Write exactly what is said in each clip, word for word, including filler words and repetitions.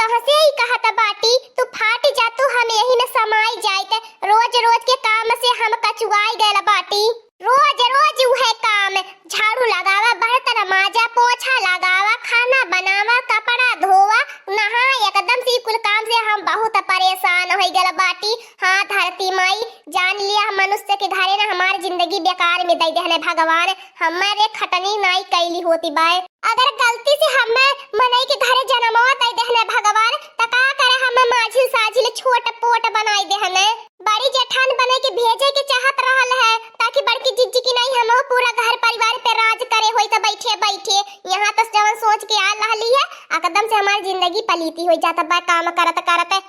तोहसे ही कहत बाटी, तू फाट जा, तू हम यही में समाई जाइत। रोज रोज के काम से हम कचुआई गयल बाटी। रोज रोज उहे काम, झाड़ू लगावा, बर्तन माजा, पोछा लगावा, खाना बनावा, कपड़ा धोवा, नहा, एकदम से ई कुल काम से हम बहुत परेशान होइ गयल बाटी। हाँ धरती माई, जान लिया हम मनुष्य के घरे ना हमार जिंदगी बेकार में दइ देहने भगवान, हमारे खटनी नाई कैली होती बाय। अगर गलती से हमें मनई के घरे जनमवा दइ देहने भगवान, त का करे हमें माझिल साझिल छोट पोट बनाई देहने। बड़ी जेठान बने के भेजे के चाहत रहल है, ताकि बड़की जिज्जी की नाई हमहू पूरा घर परिवार पे राज करे होई त बैठे बैठे। यहाँ तो जवन सोच के आ रहली है, एकदम से हमार जिंदगी पलीती होई जात बा काम करत करत।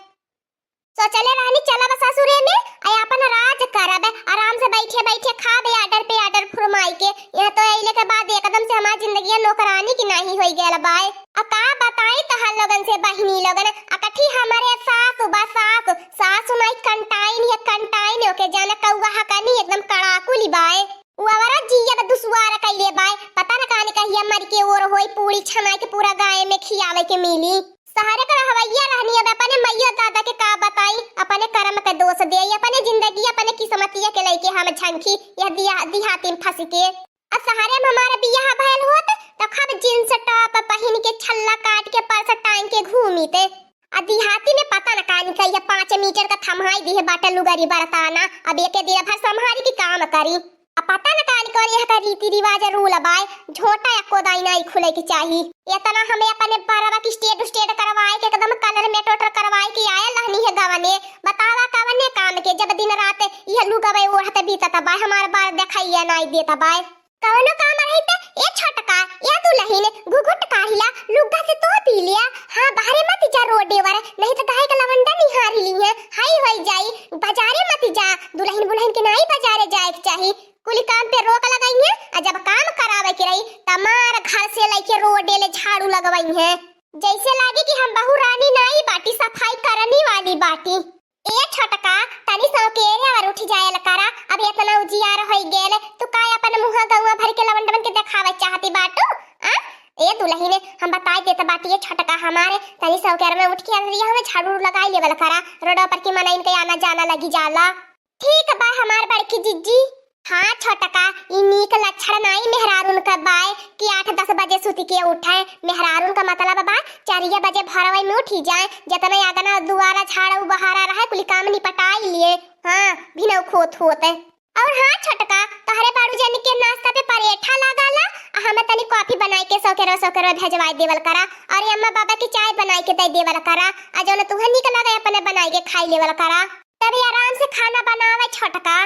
सोचले रहनी चलब ससुरे में, आ अपन राज करब, आराम से बैठे बैठे खाबे order पे order फुरमाई के। यहाँ तो अइले के बाद एकदम से हमार जिंदगिया नौकरानी की नाहीं होई गयल बाय। आ का बताई तोहर लोगन से बहिनी लोगन, आ कठी हमरे सासु बा सासु, सासु नाई कंटाइन या कंटाइन ओके जाने कौआ हकनी एकदम कड़ाकुली बाय। उ अवरा जिया बा दुसवार कइले बाय, पता न काने कहिया मर के ओर होई, पूरी छनाई के पूरा गाय में खियावे के मिली। सहरे के रहवैया रहनी, अब अपने मइयो दादा के का बताई, अपने करम के दोष देई, अपने जिंदगी, अपने किस्मतिया के लइके हम झंखी, यह दिया, दिहाती में फंस के। आ सहरे में हमार बियाह भयल होत, त खूब jeans top पहिन के, छल्ला काट के, पर्स टांग के घूमित। आ दिहाती में पता न कानी का यह पाँच मीटर का थम्हाई दिहे बाटे लुगरी बरताना, अब एके दिन भर सम्हारी की काम करी। आ पता न कानी कौन यहाँ का रीति रिवाज rule बाय, झोंटा या कोदाई नाई खुले के चाही। इतना हमें अपने बरवा की state state करवाए के, एकदम colour में टोटर करवाए के आयल रहनी है गवने। बतावा कवने काम के, जब दिन रात यह लुगवे ओढ़त बीतत बाय, हमार बार देखाइए नाई देत बाय। कवनो काम रही त, ए छोटका, ए दुलहिन, घुघुट काढ़िला, लुग्गा से तो पी लिया। हाँ, बाहरे मत जा रोडे वर, नहीं त गाय का लवंडा निहारी ली है, हाई होई जाई। बाजारे मत जा, दुलहिन बुलहिन के नाई बाजारे जाए के चाही। कुली काम पे रोक लगाई है, आ जब काम करावे के रही, त मार घर से लइके रोडे ले झाड़ू लगवाई है। जैसे लागे कि हम बहू रानी नाई बाटी, सफाई करनी वाली बाटी। ए छोटका, तनी सौकेरे और उठ जायल करा, अब इतना उजियार होई गेल, तू का अपन मुँह गौवा भर के लवंडवन के देखावे चाहती बाटू? आ? ए दुलहिने, हम बताई देत बाटी, ए छोटका हमारे, तनी सौकेरे में उठ के अंदरिया हमें झाड़ू लगाई लेवल करा, रोडवा पर की मनइन के आना जाना लगी जाला। ठीक बा हमार बड़की जिज्जी। हाँ छोटका, ई नीक लक्षण नाई मेहरारून का बाय कि आठ दस बजे सुति के उठे। मेहरारून का मतलब बा चारिये बजे भोरवई में उठी जाए, जतने आंगना दुआरा झाड़ू बहारा रहे कुली काम निपटाई लिए। हाँ, भिनौ खोत होत। और हाँ छोटका, तोहरे बाड़ू जन के नाश्ता पे परेठा लगाला, आ हमें तनी कॉफी बनाई के सौकेरो सौकेरो भेजवाई देवल करा, और अम्मा बाबा की चाय बनाई के दे देवल करा, आ जौन तुहे नीक लगे अपने बनाई के खाई लेवल करा। तभी आराम से खाना बनावे छोटका।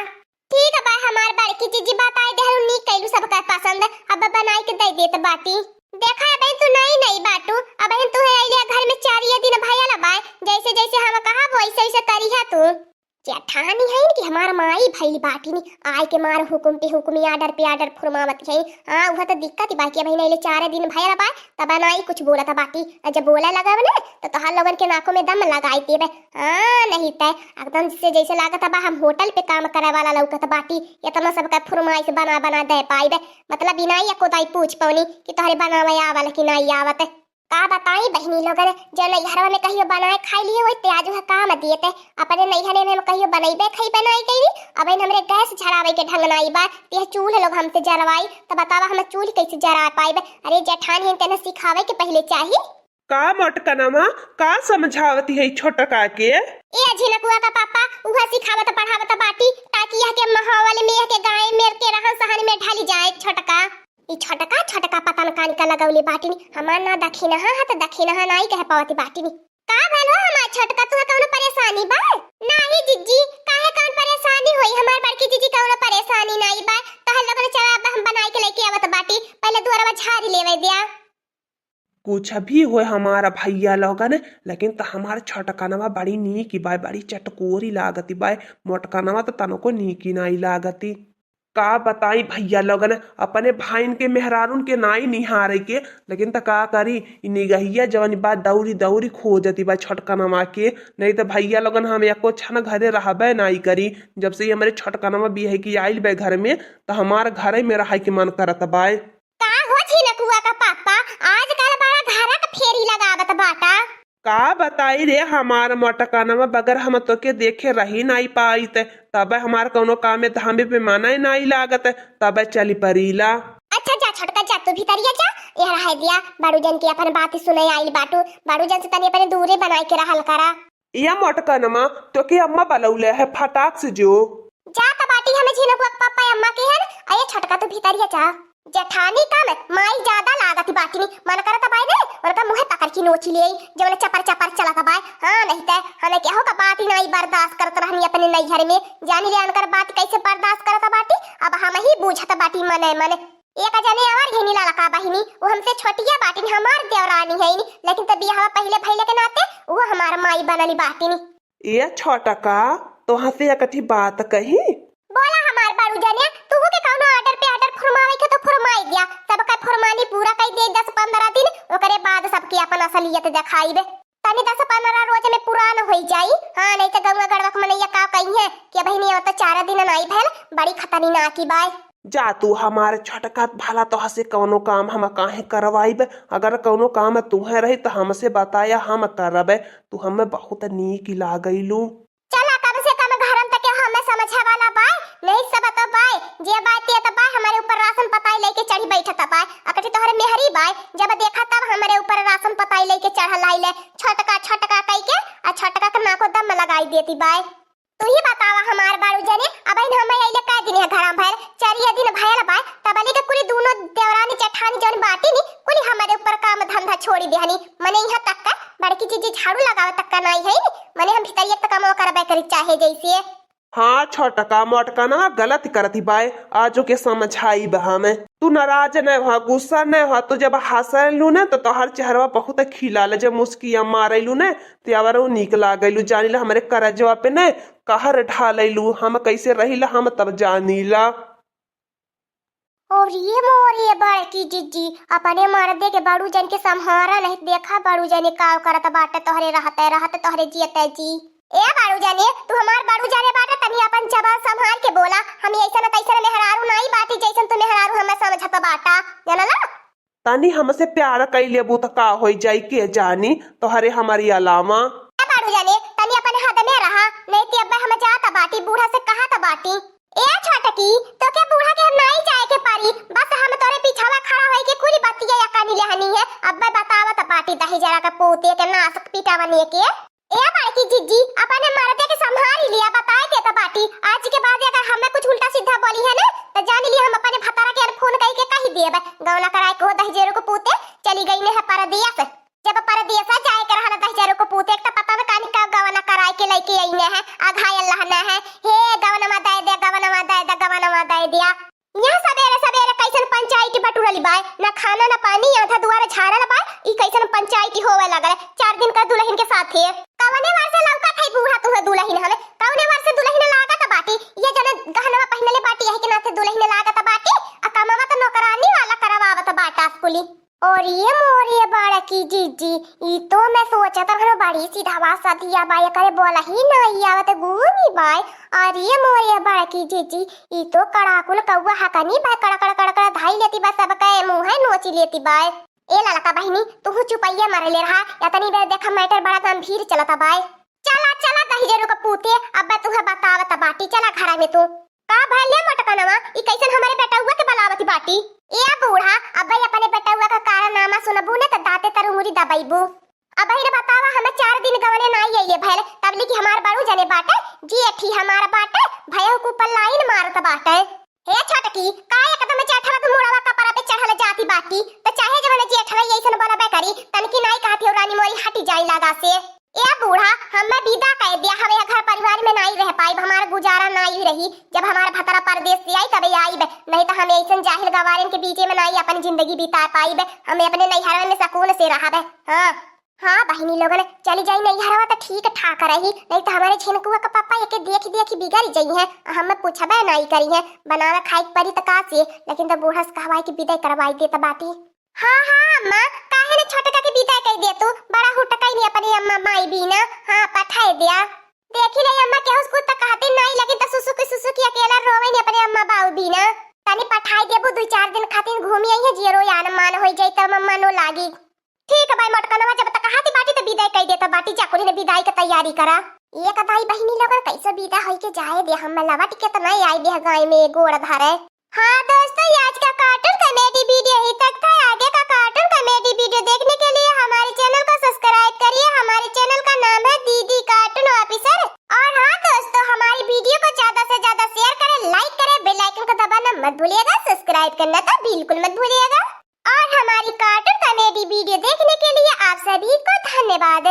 ठीक बा हमार बड़की जिज्जी, बताई देहलू, नीक कैलू, सबका पसंद, अब बनाई के दे देत बाटी। देखा अबहिन तू नई नई बाटू, अबहिन तू है अइले घर में चारिये दिन भयल बा, जैसे जैसे हम कहब वैसे वैसे करिहा तू। जेठानी है कि हमार माई भइल बाटी नी, आय के मार हुकुम पे हुकुम, order पे order फुरमावत है। हाँ, उहे तो दिक्कत ही बाकी अबहिन अइले चार दिन भयल बा, तब नाई कुछ बोलत बाटी। आ जब बोले लगब ने, तो तोहार लोगन के नाकों में दम लगाई देबे। हाँ, नहीं तै एकदम से जैसे लागत बा हम होटल पे काम करे वाला लौकत बाटी। इतना सबका फुरमाइश बना बना दे पाइबे, मतलब बिना या कोदाई पूछ पौनी कि तोहरे बनावे आवल कि नाई आवत। का बताई बहिनी लोगन, जो नैहरवा में कहियो बनाए खाई लिए होई, ते आज वह काम दिए ते अपने नैहरे में हम कहियो बनैबे खाई बनाई गई। अब इन हमरे गैस झरावे के ढंग नाई बा, ते चूल्ह लोग हमसे जरवाई, तो बतावा हम चूल्ह कैसे जरा पाइबे? अरे जेठान हिन तेने सिखावे के पहले चाही। का मोटकनवा, का समझावती है छोटका के? ए झिनकुआ का पापा, उहा सिखावत पढ़ावत बाटी, ताकि यह के माहौल में, यह के गाय मेर के रहन सहन में ढल जाए छोटका। ई छोटका, छोटका पता न कानी का लगौले बाटिनी, हमार ना दखिनहा है तो दखिनहा नाई कह पावती बाटिनी। का भल हो हमार छोटका, तुहे कौनो परेशानी बा? नाही जिज्जी, काहे कौन परेशानी होई, हमार बड़की जिज्जी कौनो परेशानी नाई बा। तहर लोगन चला अब हम बनाई के लेके आवत बाटी, पहले दुआरवा झाड़ी लेवे दिया। कुछ भी होय हमारा भैया लोगन, लेकिन त हमार छोटकनवा बड़ी नीक बाय, बड़ी चटकोरी लागती बाय, मोटकनवा त तनको नीकी नाई लागती। का बताई भैया लोगन, अपने भाइन के मेहरारून के नाई निहारे के, लेकिन त का करी, ई निगहिया जवन बा दौरी दौरी खोजती बा छोटकनवा के, नहीं त भैया लोगन हम एको क्षण घरे रहबे नाई करी। जब से ई हमरे छोटकनवा बियाह के आइल बा घर में, त हमार घरे में रहे के मन करत बाय। का हो झिनकुआ का पापा, आजकल बड़ा घरा का फेरी लगावत बाटा। का बताई रे हमार मोटकनवा, बगर हम तोके देखे रही नाई पाइत, तब हमार कौनो काम में धामे पे माना नाई लागत, तब चली परीला। अच्छा जा छोटका जा, तू भीतरिया जा, यह रह दिया, बड़ू जन के अपन बात सुने आइल बाटू, बड़ू जन से तनी अपने दूरे बनाए के रहल करा। या मोटकनमा, तोके अम्मा बलौले है, फटाक से जो। जा त बाटी हमें झिनकुआ के पापा अम्मा के हन, अये छोटका तू भीतरिया जा। जेठानी कम, माई ज्यादा लागत बाटिनी, मन करत बाय ने, उनका मुँहे पकड़ के नोची ले, जवन चपर चपर चलत बाय। हाँ, नहीं ते हमें केहू का बात ही नाई बर्दाश्त करत रहनी अपने नैहर में, जानी ले अनकर बात कैसे बर्दाश्त करत बाटी, अब हम ही बूझत बाटी मने मन। एक जने और यही लड़का बहिनी, वो हमसे छोटिया बाटिन, हमार देवरानी है, लेकिन तब बियाह पहले भइले के नाते वो हमार माई बनली बाटिन। ए छोटका, तोहा से एकठी बात कही? बोला हमार बड़ू जने, तू के कौनो order पे order फरमावे के तो फरमाई दिया, सबका फरमानी पूरा कई दे दस पन्द्रह दिन, ओकरे बाद सबके अपन असलियत देखाइबे। तनी दस पन्द्रह रोज में पुरान होई जाई। हाँ, नहीं तो गौवा गड़वा के मनैया का कही है कि बहिनी अब तो चार दिन नाई भैल, बड़ी खतरनाक की बाय। जा तू हमार छोटका, भला तोहसे कौनो काम हम काहे करवाइब? अगर कौनो काम तुहे रही तो हमसे बताया, हम करबे। तू हमें बहुत नीक लागैलू। चला, कम से कम घरम तक हमें समझे वाला बाय, नहीं सब तो बाय, जे बाय ते तो बाय, हमारे ऊपर रासन पताई लेके चढ़ी बैठत बाय, अकठी तोहरे मेहरी बाय, जब देखा तब हमारे ऊपर रासन पताई लेके चढ़ल आइले, छोटका छोटका कई के, आ छोटका के नाको दम लगाई देती बाय। तू ही बतावा हमार बारू जने, अब इन हमें अइले कै दिन है घरम भैल, चारिये दिन भैल बाय, तबली के कुली दूनो देवरानी जेठानी जौन बाटी नी, कुली हमारे ऊपर काम धंधा छोड़ी देहनी, मने यहाँ तक का बड़की जीजी झाड़ू लगावे तक का नाई है नी, मने हम भीतरिया तक कमवा करबे करी चाहे जैसे। हाँ छोटका मोटका ना गलत करती बाय, आजो के समझाई बा हमें। तू नाराज न हुआ, गुस्सा न हुआ, तू जब हंसलू न तो तोहर चेहरवा बहुत खिलाले, जब मुस्किया मारेलू न तो और नीक लागेलू। जानिला हमरे करजवा पे न कहर ढालेलू, हम कैसे रहिला हम तब जानिला। और ये मोरे बड़की जीजी, अपने मर्दे के बड़ू जन के सम्हारा नहीं, देखा बड़ू जने का करत बाटे तोहरे रहते रहते तोहरे जियते जी। ए बड़ू जने, तू हमार बड़ू जने बाटे, तनी अपन जबान सम्हार के बोला। हम ऐसन तैसन मेहरारू नाई बाटी जैसन तू मेहरारू हमें समझत बाटा, जानला? तनी हमसे प्यार कई लेबू त का होई जाई के जानी तोहरे हमारी अलावा। ए बड़ू जने, तनी अपन हद में रहा, नहीं ते अब्बे हम जात बाटी, बूढ़ा से कहत बाटी। ए छोटकी, तोके बूढ़ा के नाई जाए के परी, बस हम तोरे पिछवा खड़ा होई के कुली बतिया या कानी लेहनी है। अब्बे बतावत बाटी दही जरा के पोते के नासक पिटावनी के। ए बड़की जीजी, अपने मर्दे के संभारी लिया, बताए देत बाटी। आज के बाद अगर हमें कुछ उल्टा सीधा बोली है ना, तो जान लिया हम अपने भतारा के फोन कई के कही देब। गौना कराए को दही जरा के पोते चली गई ने है परदेस। जब परदेसा जाए के रहल दहिजरू को पूते, एक त पता न कानी का गवना कराए के लइके अइने है, अघायल लहना है। हे गवनवा दे दे, गवनवा दे दे, गवनवा दे दिया। यहाँ सबेरे सबेरे कैसन पंचायती बटुरली बाय, न खाना न पानी, आधा दुआर झाड़ल बाय, ई कैसन पंचायती होवे लगल चार दिन का दुलहिन के साथे। कवने वर्ष लौका थे बूढ़ा तुहे दुलहिन हमें, कवने वर्ष दुलहिन लागत बाटी, ये जन गहनवा पहिनले बाटी, यही के नाते दुलहिन लागत बाटी, आ कमवा त नौकरानी वाला करवावत बाटा स्कूली। और ये मोरे बड़की जीजी, ई तो मैं सोचत रहन बड़ी सीधावा सधिया बाय, करे बोला ही नहीं आवत गुनी बाय। और ये मोरे बड़की जीजी, ई तो कड़ाकुल कौआ हकनी बाय, कड़कड़ कड़कड़ धाई लेती बा, सबके मुँह नोची लेती बाय। ए ललका बहिनी, तू चुपैया मारे ले रहा, या तनी देर देखा matter बड़ा गंभीर चलता बाय। चला चला दहिजरू का पूते, अब तुहे बतावत बाटी, चला घरा में तू। का भइल ले मोटकनवा, ई कैसन हमरे बेटउआ के बलावत बाटी? ए बूढ़ा, अबे अपने बेटउआ का कारनामा सुनबू ने त दाँते तर उंगरी दबइबू। अबे रे बतावा, हमें चार दिन गवने नाई अइले भइल, तबली कि हमार बड़ू जने बाटे, जेठी हमार बाटे, भयहू के ऊपर line मारत बाटे। हे छोटकी, का एकदम जेठवा तू मुड़वा कपड़ा पे चढ़ल जाती बाटी, त चाहे जवन जेठवा अइसन बोलबे करी, तनकी नाई कहती हो रानी मोरी हटी जाई लगा से। ए बूढ़ा, हमें विदा कह दिया, हम यह घर परिवार में नाई रह पाइब, हमारा गुजारा नाई रही। जब हमारा भतरा परदेस से आई तबे आइब, नहीं तो हम ऐसन जाहिल गवारन के बीचे में नाई अपन जिंदगी बिता पाइब। हमें अपने नैहरवे में सुकून से रहबे। हाँ, हाँ बहिनी लोगन, चली जाई नैहरवा तो ठीक ठाक रही, नहीं तो हमारे झिनकुआ का पापा एके देख देख बिगड़ जाई हैं, हमें पूछबे नाई करी हैं, बनावे खाए के परी त का से, लेकिन तो बूढ़ा से कहवाई कि विदा करवाई देत बाटी। हाँ, हाँ, अम्मा, काहे न छोटका के विदा कई दे तू? बड़ा हुटकई नहीं अपनी अम्मा माई बीना। हाँ, पठाए दिया। देखी ले अम्मा, केहू से कुछ त कहती नहीं, लेकिन त सुसुकी सुसुकी अकेला रोवे नहीं अपने अम्मा बाऊ बीना। तनी पठाए देबू, दुई चार दिन खातिर घूमी आई है, जियरो यान मान होई जाई, तब अम्मा नो लागी। ठीक है भाई मोटकनवा, जब तक कहती बाटी त विदा कई दे। तो बाटी जा कुली ने विदाई के तैयारी करा। ये कदाई बहिनी लोगन कैसे विदा होई के जाए दे, हम लवट के तो नहीं आई दे गाय में गोड़ धरे। हाँ दोस्तों, ये आज का कार्टून कॉमेडी वीडियो ही तक था। आगे का कार्टून कॉमेडी वीडियो देखने के लिए हमारे चैनल को सब्सक्राइब करिए। हमारे चैनल का नाम है दीदी कार्टून ऑफिसर। और हाँ दोस्तों, हमारी वीडियो को ज्यादा से ज्यादा शेयर करें, लाइक करें, बेल आइकन को दबाना मत भूलिएगा, सब्सक्राइब करना तो बिल्कुल मत भूलिएगा। और हमारी कार्टून कॉमेडी वीडियो देखने के लिए आप सभी को धन्यवाद।